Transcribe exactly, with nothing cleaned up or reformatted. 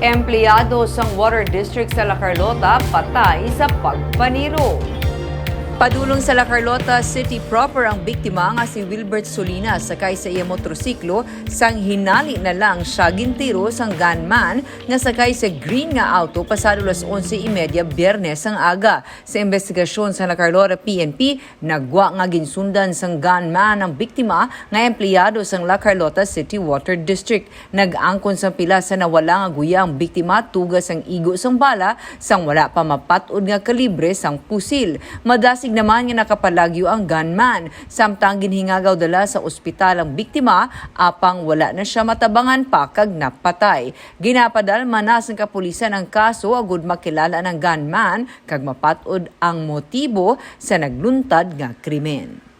Empleyado sang Water District sa La Carlota patay sa pagpaniro. Padulong sa La Carlota City proper ang biktima nga si Wilbert Solinas sakay sa iya motorsiklo sang hinali na lang siya gintiro sang gunman nga sakay sa green nga auto pasado las onse y media Biyernes ang aga. Sa imbestigasyon sa La Carlota P N P, nagwa nga ginsundan sang gunman ang biktima nga empleyado sang La Carlota City Water District. Nag-angkon sang pila sa nawala nga guya ang biktima tuga sang igo sang bala sang wala pa mapat-od nga kalibre sang pusil. Madasig naman nga nakapalagyo ang gunman, samtang ginhingagaw dala sa ospital ang biktima, apang wala na siya matabangan pa kag napatay. Ginapadalma na sang kapulisan ang kaso agud makilala ang gunman kag mapat-od ang motibo sa nagluntad nga krimen.